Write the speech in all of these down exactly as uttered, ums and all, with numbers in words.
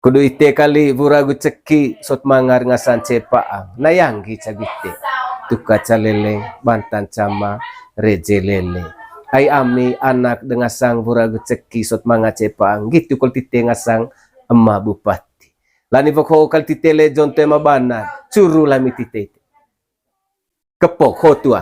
Kudu ite kali wura agu ceki sot mangar ngasan cepa'ang. Nayanggi cagu ite. Tuka caleleng, bantan cama, reje lele. Ai ami anak de ngasang wura agu ceki sot manga cepa'ang. Gitu kol tite ngasang ema bupati. Lani wokho kal tite lejon toe ma bana. Curu lami tite ite. Kepok ho tua.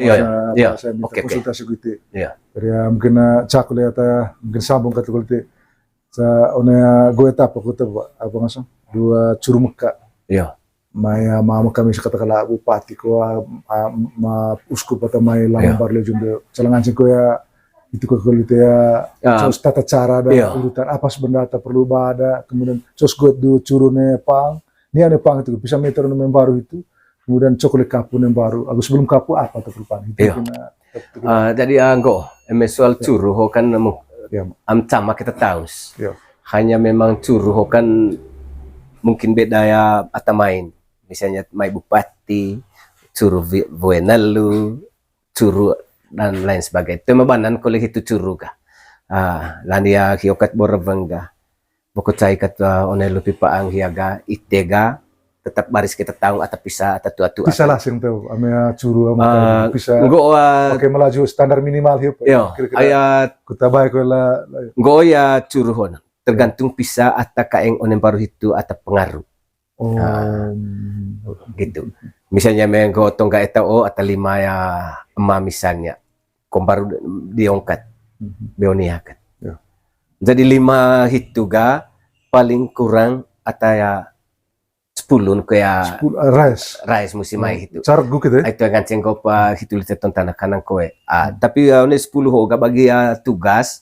Iya, iya. Iya. Oke, oke. Konsultasi ku ite. Iya. Jadi ya, mungkin, eh, cak lihat ya, mungkin sambung ke tukul ite. Sa one, eh, gue tapa ku tapa, apa ngasang? Dua curu meka. Iya. Mai, ah, mama kami sekata kala bupati ko, ah, ah, ma uskup atau mai lama bar lejon beo. Salah nganceng ko ya, itu ko kulit ya, terus tata cara dan urutan apa sebenarnya tak perlu bada, kemudian terus gue du curu ne pang, ni ane pang itu bisa meter ne baru itu, kemudian coklat kapu ne baru, agus belum kapu apa tak perlu pang itu. Iya. Kena, Ah, jadi, ah, nggo, eme soal curu ho kan nemu. Iya. Am cama kita taus. Iya. Hanya memang curu ho kan mungkin beda ya ata main. Misalnya mai bupati, curu vi-, wue nalu, curu dan lain sebagainya. Itu memang banan kole hitu curu ga. Ah, lani ya hiokat boreveng ga. Boko cai kat, ah, one lupi paang hia ga, ite ga, tetap baris kita taung ata pisa, ata tua-tua. Pisa lah sing tau, ame, ah, curu, ame, ah, pisa. Nggo, ah, pakai melaju standar minimal hiup. Yo, kira-kira aya kuta baik lah. Nggo ya curu hon. Tergantung pisa ata kaeng one baru hitu ata pengaruh. Oh. Ah, gitu. Misalnya menggo tongga eta o ata lima ya ema misalnya. Kombaru diongkat, mhm, beoniakan. Ya. Jadi lima hitu ga paling kurang ata ya sepuluh ko ya. Sepuluh, ah, rais. Rais musim mai hitu. Cargu gitu ya? Itu kan cengkop, ah, hitu lite ton tanah kanang koe. Ah, tapi ya, ini sepuluh ho ga bagi ya tugas,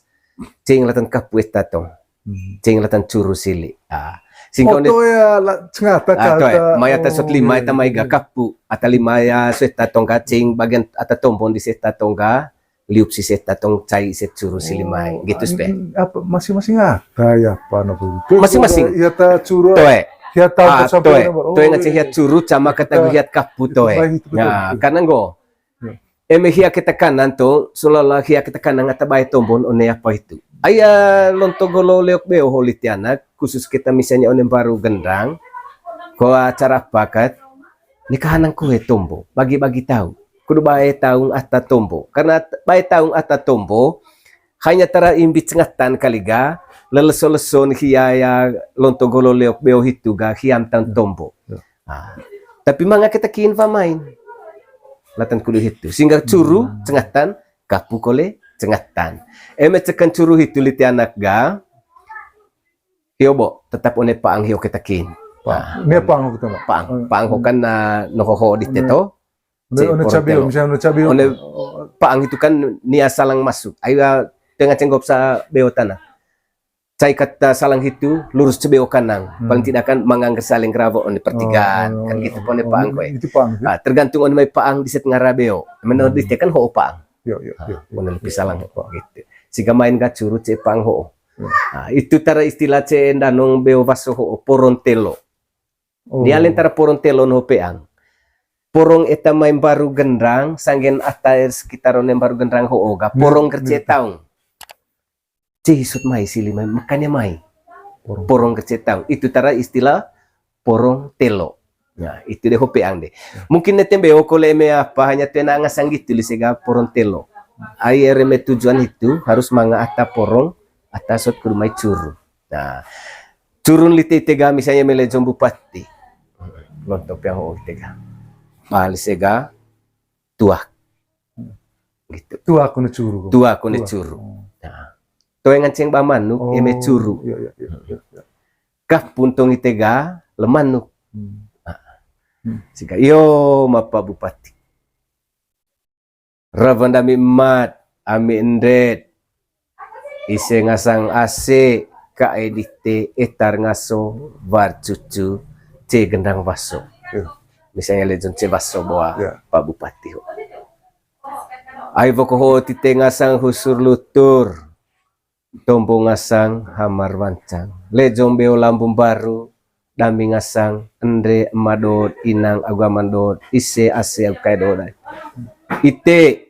cing latan kapu eta tong. Hmm. Cing latan curu sili. Ah. Singkau ni. Foto ya, la, cengata ah, kata. Mai ata sot lima, oh, eta mai ga kapu. Ata lima ya seta tongga cing bagian ata tombon di seta tongga. Liup si seta tong cai set curu sili mai. Oh, gitu, spe. Apa, masing-masing ata ya apa na begitu. Masing-masing. Ya ta curu. Toe. Ya ta ah, sampai toe. Nomor. Oh, toe ngace hiat curu, cama kata hiat kapu toe. Baik, itu betul, nah, betul. Karena nggo. Ya. Eme hia kita kanan to, seolah-olah hia kita kanan ata bae tombon one apa itu. Aya lonto golo leok beo holi tianak, khusus kita misalnya one baru gendrang, ko acara apa kat, ni kahanang koe tombo, bagi-bagi tahu. Kudu bae taung ata tombo. Karena bae taung ata tombo, hanya tara imbi cengatan kali ga, leleso-leson hia ya lonto golo leok beo hitu ga hiam tan tombo. Ya. Ah. Tapi manga kita kin wa main. Latan kudu hitu. Singgar curu, hmm, cengatan, kapu kole, cengatan. Eme cekan curu hitu liti anak ga, hio bo, tetap one paang hio kita kin. Paang. Ah, ne paang kita, Pak. Paang. Hmm. Paang ho kan na nohoho di teto. One, one cabe, misalnya one cabe. One paang itu kan nia salang masuk. Ayo, tengah cenggop sa beo tanah. Cai kata salang hitu, lurus cebeo kanang. Hmm. Paling tidak kan mangangger saling gerawo one pertigaan. Oh, kan gitu, oh, pone oh, paang koe. Itu paang, ya? Ah, tergantung one mai paang di set ngara beo. Meno di tekan ho paang. Yo, yo, ah, yo, yo, one lebih yo, salang ho paang gitu. Siga main ga curu ce paang ho. Yo. Ah, itu tara istilah ce ndanong beo waso ho, porong telo. Oh. Dia lentara porong telo no peang. Porong eta mai baru gendrang, sanggen ata sekitar one baru gendrang ho ga. Porong kerce taung. Cisut mai sili mai, makanya mai. Porong. Porong kecetang. Itu tara istilah porong telo. Nah, itu deh ho peang deh. Ya. Mungkin nete beo kole eme apa, hanya tena ngasang gitu, lise ga porong telo. Ai eme tujuan itu harus manga ata porong, ata sot kudu mai curu. Nah, curun lite ite ga misalnya mele jom bupati. Lonto peang ho ite ga. Pali sega tuak. Gitu. Tuak kone curu. Tuak kone curu. Hmm. Nah. Toe nganceng ba manuk, eme curu. Iya, iya, iya, iya, iya. Kah puntung ite ga, le manuk. Hmm. Nah. Hmm. Siga, iyo, mapa bupati. Rawan dami emat, ami endet. Ise ngasang ase, kae dite etar ngaso, war cucu, ce gendang waso. Iya. Misalnya lejong ce waso boa, iya, Pak Bupati ho. Ai woko ho tite ngasang husur lutur, tombo ngasang hamar wancang. Lejong beo lambung baru, dami ngasang, ende ema do'd, inang agu amang do'd, ise ase agu kae do'd ai. Ite,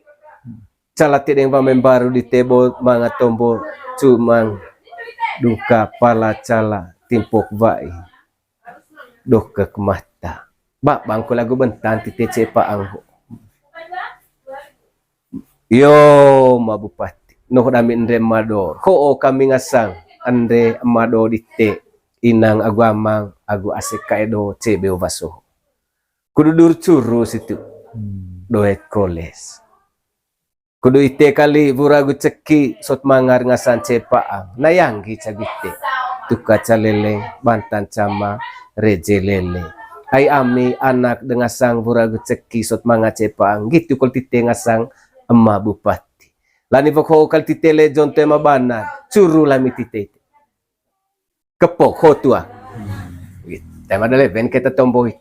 cala tideng wa mai mbaru dite bo manga tombo cumang dungka pala cala timpok wai. Dokek mata. Babang ko lagu bentan tite Cepa'ang. Yo, Ma Bupati. Noh dami ende ema do'd. Ho'o kami ngasang. Ende ema do'd dite. Inang agu amang, agu ase kae do'd, cebe o waso. Kudu dur curu situ. Hmm. Doet koles. Kudu ite kali wura agu ceki sot manga ngasang Cepa'ang. Na yanggi cagu ite. Tuka caleleng, bantan cama, reje lele. Ai ami anak de ngasang wura agu ceki sot manga Cepa'ang. Gitu kol tite ngasang ema Bupati. Lani wok ho kal tite le jonto ema bana. Curu lami tite ite. Kepok ho tua. Gitu. Tema dale ben kita tombo itu.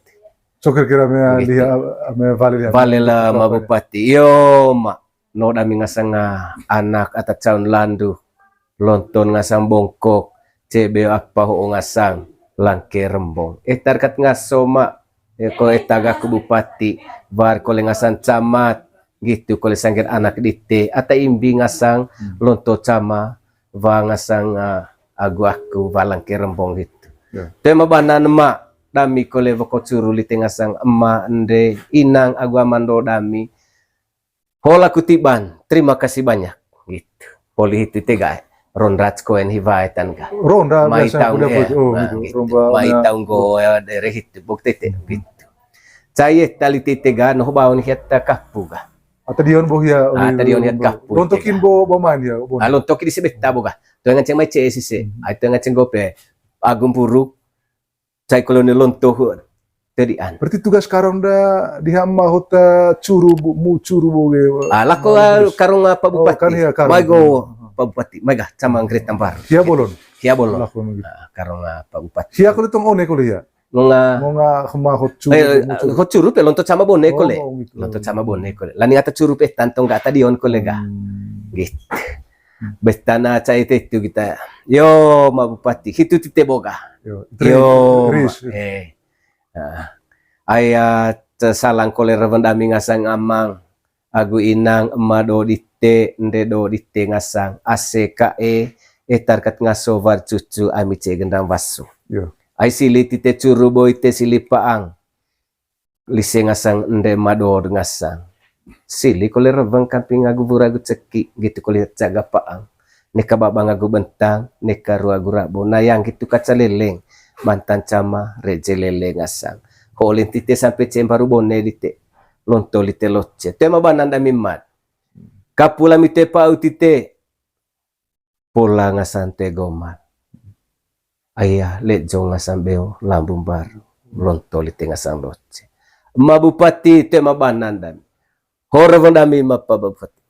So kira-kira me Gitu. liha, me vale liha. Vale la Ma Bupati. Yo, Ma. No dami ngasang, ah, anak ata caun landu. Lonton ngasang bongkok. Cebe apa ho ngasang. Langke rembong. Eh, tarkat ngaso, Ma. Ya, ko eta ga aku Bupati. War kole ngasang camat. Gitu kole sanggen anak dite. Ata imbi ngasang. Hmm. Lonto cama. Wa ngasang, ah, agu aku, wa langke rembong gitu. Ya. Toe ma bana ne, Ma, dami kole woko curu lite ngasang ema, ende, inang agu amang do'd dami. Hola kutiban, terima kasih banyak. Gitu. Poli hitu tega, eh. Ronda cekoen hiwai tan ga. Ronda Mai biasa taung udah eh, bos-, oh, nah, gitu. Gitu. Ronda Mai udah taung go, eh, dere hitu, bok tete, gitu. Cai eh, tali tete ga, noh baon hiat ta kapu ga. Ata dion bo hia, Ah, ata dion hiat kapu, Lontokin tega. Bo, bo main ya, bo. Ah, lontokin di sebeta bo ga. Toe nganceng mai ce sise. Hmm. Ai toe nganceng gope. Agung puruk. Cai koloni lonto hu. Tedian. Berarti tugas karong da di hama hota curu bo, mu curu bo ge. Ah, lako, ah, gitu. Karong apa Oh, Bupati? Kan ya, karong. Mai go Pak Bupati. Mai ga, cama nggeri tambar. Hia bolon. Hia bolon. Lako gitu. Ah, karong apa Bupati? Hia kole tong one kole ya. Ngonga. Ngonga hama hot curu, Eh, mu curu. Hot curu pe lonto cama bone Oh, kole. Oh, gitu. Lonto cama bone kole. Lani ata curu pe tantong ga ata dion kole ga. Hmm. Gitu. Hmm. Betana cai te itu kita. Yo, Ma Bupati. Hitu tite bo ga. Yo, Yo, Ris. Eh. Ah. Aya, ah, te salang kole rewen dami ngasang amang. Agu inang ema do'd dite, ende do'd dite ngasang. Ase kae, eh, tarkat ngaso war cucu ami ce gendang waso. Yo. Ai sili tite curu bo ite sili pa'ang. Lise ngasang ende ema do'd ngasang. Sili kole reweng kamping agu wura agu ceki, gitu kole caga pa'ang. Neka babang agu bentang, neka rua agu rabo, nayang gitu kaca leleng, bantan cama, reje lele ngasang. Ho lin tite sampe cembaru bone dite, lonto lite loce. Toe ma banan dami mat. Kapu lami te pau tite, pola ngasang te gomal. Aya, lejong ngasang beo, lambung baru, lonto lite ngasang loce. Ma Bupati, toe ma banan dami. Hore wong dami mapa Bupati.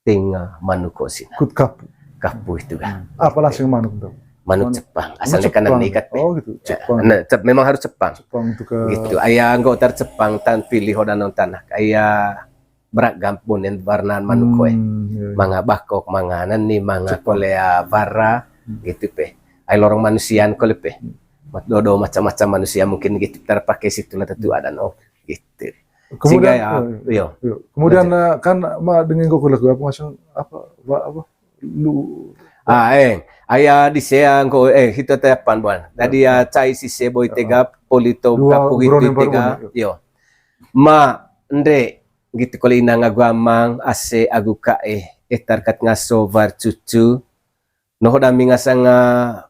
Tenga manuk ko sina. Kut kapu. Kapu itu kan. Hmm. Apa lasing manuk tuh? Manuk Manuk. Cepang. Asal Manuk kanan Cepang. Ikat, Oh, gitu. Ya, Cepang. Nah, cep-, memang harus Cepang. Cepang itu ke Gitu. Aya anggota Cepang tan pilih ho danau tanah. Aya beragam bonen warnaan manuk ko, eh. Hmm, iya, iya. Manga bakok, manga neni, manga Cepang. Kole, ah, wara, Hmm. Gitu pe. Ai lorong manusiaan kole pe. Hmm. Mat dodo macam-macam manusia mungkin gitu terpakai situ lah tentu ada no. Gitu. Kemudian, Sehingga ya, oh, iya. Iyo. Iya. Kemudian, Lanjut. Eh, kan ma dengan kok lagu apa maksud apa? Wa-, apa? Lu Ah, eh, aya di sea nggo, eh, hito te apan buan. Tadi Ya. Ya cai si sebo Heeh. Tega, polito Dua kapu hiti buron yang baru tega. Buan, ya. Yo. Ma, ende, gitu kole inang agu amang, ase agu kae, eh, tarkat ngaso war cucu. Noho dami ngasang, ah,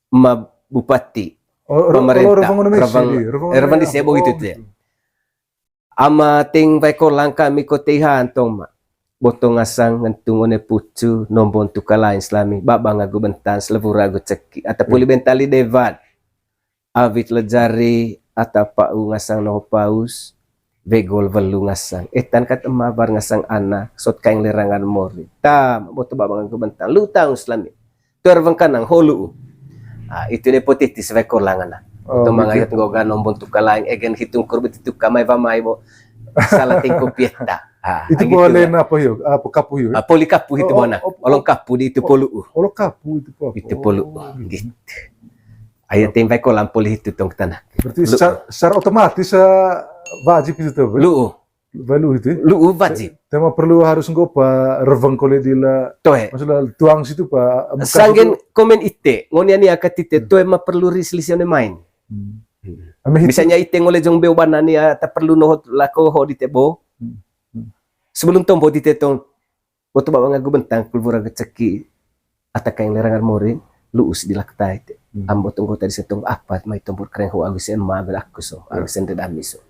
ma Bupati. Oh, ro-, Pemerintah. Olo Revang Indonesia Revang, di, Revang eh, Revang di Indonesia. Sebo Oh, gitu te. Gitu. Ama ting wai kolang kami ko tei hantong ma. Boto ngasang ngentung one pucu, nombon tuka lain selami, babang agu bentan, selewura agu ceki, ata puli Iya. Bentali dewan. Awit lejari, ata pau ngasang noho paus, wegol welu ngasang. Etan kat ema war ngasang anak, sot kaing lerangan mori. Tam, boto babang agu bentan, lu taung selami. Tuar wengkanang holu. Ah, itu ne potiti sewe kolang ana. Oh, gitu. Mangayat nggoga nombon tuka laing, egen hitung kurbit tuka mai wa mai bo. Salah tingko pieta. Ah, Itu gitu boleh ya. Apa yo? Apa kapu yo? Ah, poli kapu itu Oh, oh, bona. Oh, oh. Olong kapu di itu polu. Olo kapu itu apa? Itu polu. Oh, gitu. Gitu. Ai ate mai kolam poli hitu tong ketanak. Berarti secara, secara otomatis wajib itu tuh. Lu'u. Lu'u itu. Lu'u wajib. Tema perlu harus nggo apa reweng kole di la. Toe. Maksudnya tuang situ pa. Sanggen komen ite, ngo nia nia kat ite, toe ma perlu ri selisih one main. Misalnya ite ngo lejong beo bana nia, ta perlu nohot lako ho dite bo. Sebelum tombo dite tong, boto baba ngagu bentang, kulvura geceki, ata kaing lerangan morin, lu'us di lak tai te. Ambo tonggo tadi setong apa, mai tombor kereng ho agus ema, agus aku so, agus ende dami so.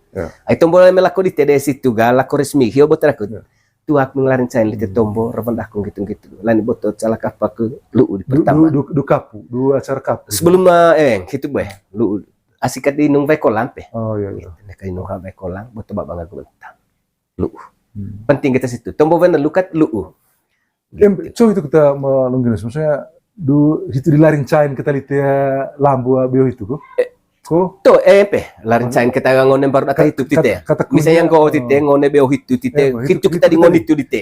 Ai tombo leme lako di T D S itu ga, lako resmi, hio boto aku. Tuak mengelarin cain lite tombo, rewen dakung gitu-gitu. Lani boto calak apa ke lu'u di pertama. Du, du, du kapu, du acara kapu. Sebelum, eh, gitu be, lu'u. Asikat di inung vai kolang pe. Oh, iya, iya. Gitu, neka inung vai kolang, boto baba ngagu bentang. Lu'u. Penting kita situ. Tombo wena lukat lu'u. Em, co itu kita melunggin, maksudnya, du, itu dilaring cain kita lite lambu beo itu ko. Ko? To, eh, pe, laring cain kita ngo ne baru data itu tite. Misalnya ngo tite, ngo ne beo itu tite, itu kita di ngo itu tite.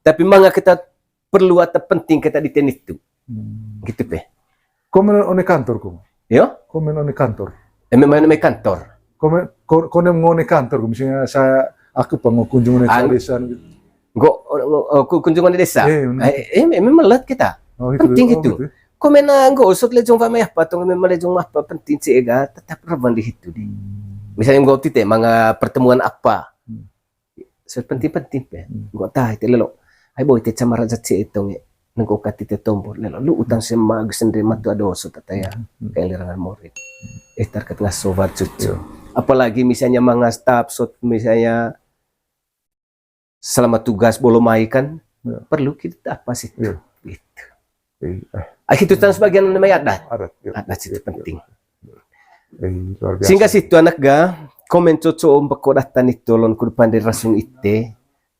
Tapi manga kita perlu atau penting kita di ten itu. Gitu pe. Komen one kantor ko. Yo? Komen one kantor. Eme main eme kantor. Komen, ko-, konem ngo one kantor ko, misalnya saya, aku pa ngo kunjung one desa gitu. Ngo, ngo, ngo, ku-, kunjung one desa. Eh, eme melet kita. Oh, gitu. Penting gitu. Komen, ah, ngo usut lejong wa mai apa tong, eme lejong apa penting si ega tetap rewan di hitu di. Misalnya ngo tite manga pertemuan apa. Sepenting-penting pe. Ngo ta ite lelo. Ai bo ite camar aja ci etong e. Nengko kat ite tombo lelo. Lu'u tang sema agus ende matu ado so tata ya. Kayak lerangan morin. Eh, tarkat ngaso war cucu. Apalagi misalnya manga staff sot, misalnya selamat tugas bolo mai kan. Perlu kita apa sih? Gitu. Ah, itu tang sebagian namanya adat. Adat itu penting. Sehingga situ anak ga, komen coco om beko data ni tolon kudu pandai rasung ite,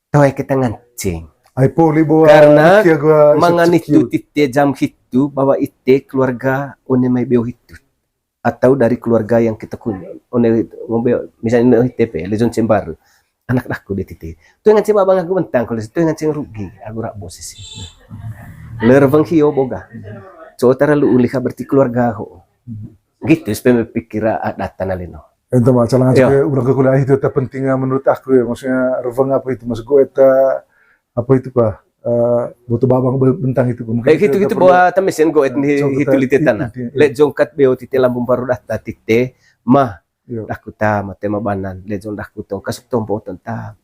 toe kita ngancing. Ai poli bo, karena mangan itu tite jam hitu bahwa ite keluarga one mai beo hitu. Atau dari keluarga yang kita kunjung. One, ngombe, misalnya ite pe, lejong cembaru. Anak daku di tite. Toe ngancing baba ngagu bentang, kalau toe ngancing rugi, aku rak bos sih. Lerveng hio boga. Co tara lu'u liha berarti keluarga ho. Gitu, supaya pikir adat tanah lino. Ento ma, calon aja ke urang ke kuliah itu tak penting ya menurut aku ya. Maksudnya, reveng apa itu? Maksud gue eta, apa itu, pa? Eh, boto baba ngagu bentang itu, pa. Mungkin eh, gitu, gitu, bahwa tamesen gue itu lite tanah. Lejong kat beo tite lambung baru data tite, mah, daku ta, mate ma banan. Lejong daku tong, kasuk tombo tong ta.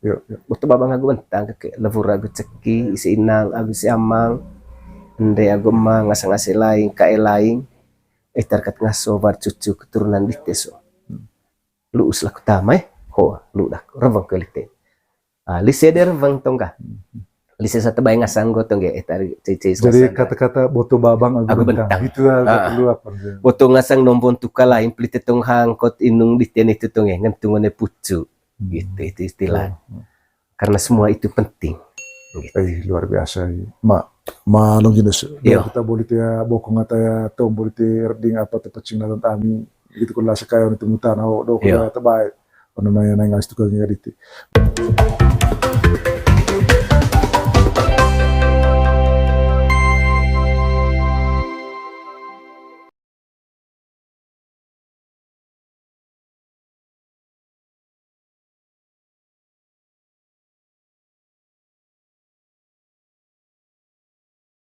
Boto baba ngagu bentang, ke levur agu ceki, isi inang, agu si amang, ende agu emang, ngasang ase laing, kae laing. Eh, tarkat ngaso war cucu keturunan dite so. Lu'us laku tama eh. Ho, lu'u daku. Reveng ke lite. Ah, lise de reveng tong ga. Lise sate bae ngasang go tong ge, eh, tari cece. Jadi kata-kata boto baba ngagu bentang. Itu perlu apa? Boto ngasang nombon tuka lain, pelite tong hangkot inung di ten itu tong ge, ngentung one pucu. Gitu, itu istilah. Karena semua itu penting. Gitu. Eh, luar biasa. Ma, ma Longinus. Kita boleh tia bokong atau ya tong boleh tia erding apa tepecing dalam tami. Gitu kula sakayon itu mutan, oh, do kula terbaik. Ono maya nai ngas tukang ngaditi.